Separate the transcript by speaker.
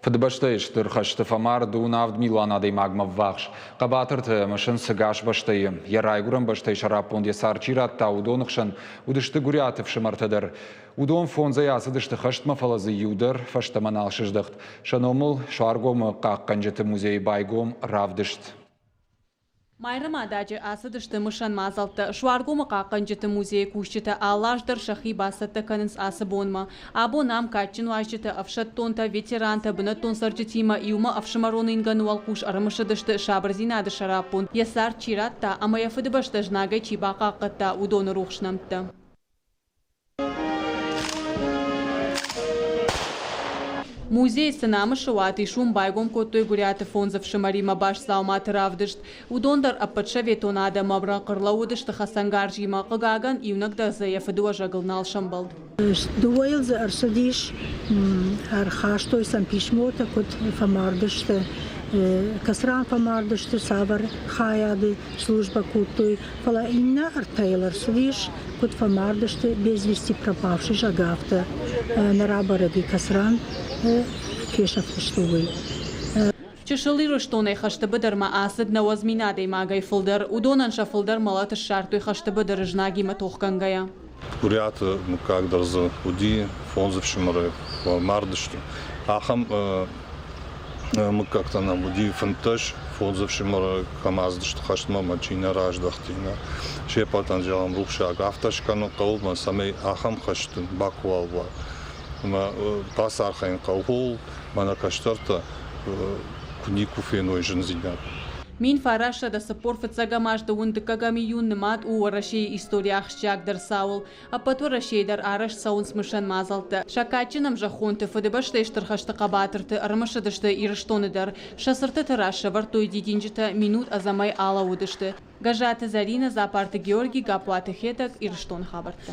Speaker 1: Фыдыбӕстӕйы Стыр хӕсты фӕмард уын 7 милуан адӕймагмӕ ввахс. Хъӕбатырты мысынц ӕгас бӕстӕйы. Йӕ райгуырӕн бӕстӕйы сӕраппонд йӕ цард чи радта, уыдоны хсӕн уыдысты Гуыриаты ӕфсымӕртӕ дӕр. Уыдон фондзӕй ацыдысты хӕстмӕ, фӕлӕ дзы иу дӕр фӕстӕмӕ нал сыздӕхт. Сӕ номыл Суаргомы хъахъхъӕнджыты музейы байгом равдыст.
Speaker 2: Майрӕмададжы ацыдысты мысӕн мадзӕлттӕ. Суаргомы хъахъхъӕнджыты музейы кусджытӕ алы аз дӕр сӕхи бацӕттӕ кӕнынц ацы бонмӕ. Абон ам кадджын уазджытӕ, ӕфсӕддонтӕ, ветерантӕ, бынӕттон цӕрджытимӕ иумӕ ӕфсымӕрон ингӕны уӕлхъус ӕрымысыдысты сабырдзинады сӕраппонд йӕ цард чи радта ӕмӕ йӕ фыдыбӕстӕ знагӕй чи бахъахъхъӕдта, уыдоны рухс нӕмттӕ. Музейы цы намысы уат ис, уым байгом кодтой Гуыриаты фондз ӕфсымӕримӕ баст дзауматы равдыст. Уыдон дӕр ӕппӕт советон адӕмы ӕмрӕнхъ ӕрлӕууыдысты хӕцӕнгарзимӕ. Хъыгагӕн, иунӕг дӕр дзы йӕ фыдыуӕзӕгыл нал сӕмбӕлд.
Speaker 3: Дыууӕйыл дзы ӕрцыдис, ӕрхастой сӕм писмотӕ, куыд фӕмардысты, кӕцыран фӕмардысты, цавӕр хайады службӕ кодтой, фӕлӕ иннӕ ӕртӕйыл ӕрцыдис, куыд фӕмардысты без вести пропавший, зӕгъгӕ, афтӕ нӕ рабӕрӕг и, кӕцыран фесӕфтысты, уый.
Speaker 2: Чысыл Ирыстонӕй хӕсты быдырмӕ ацыд 90 000 адӕймагӕй фылдӕр. Уыдонӕн сӕ фылдӕр мӕлӕт ссардтой хӕсты быдыры знагимӕ тохгӕнгӕйӕ.
Speaker 4: Гуыриаты мыггаг дӕр дзы уыди, фондз ӕфсымӕры мардысты. Ахӕм мыггӕгтӕ нӕм уыди 15, фондз ӕфсымӕры кӕм ацыдысты хӕстмӕ ӕмӕ чи нӕ раздӕхти, нӕ. Се ппӕтӕн зӕгъӕм рухсаг. Афтӕ скӕнын хъӕуы, ӕмӕ цӕмӕй ахӕм хӕсты бакуал уа. Ӕмӕ бацархайын хъӕуы ууыл, мӕнӕ кӕстӕртӕ куы никуы феной зындзинад.
Speaker 2: 1941 аз дыууын дыккӕгӕм июнь нымад у Уӕрӕсейы историйы ахсджиагдӕр цауыл. Ӕппӕт Уӕрӕсейы дӕр арӕзт цӕуынц мысӕн мадзӕлттӕ. Сӕ кадджын ӕмзӕххонты Фыдыбӕстӕйы Стыр хӕсты хъӕбатырты ӕрымысыдысты Ирыстоны дӕр. Сӕ цыртыты раз сӕвӕрдтой дидинджытӕ, минут ӕдзӕмӕй алӕууыдысты. Гӕззаты Зӕринӕ, Дзапарты Георги, Гаппуаты Хетӕг, Ирыстоны хабӕрттӕ.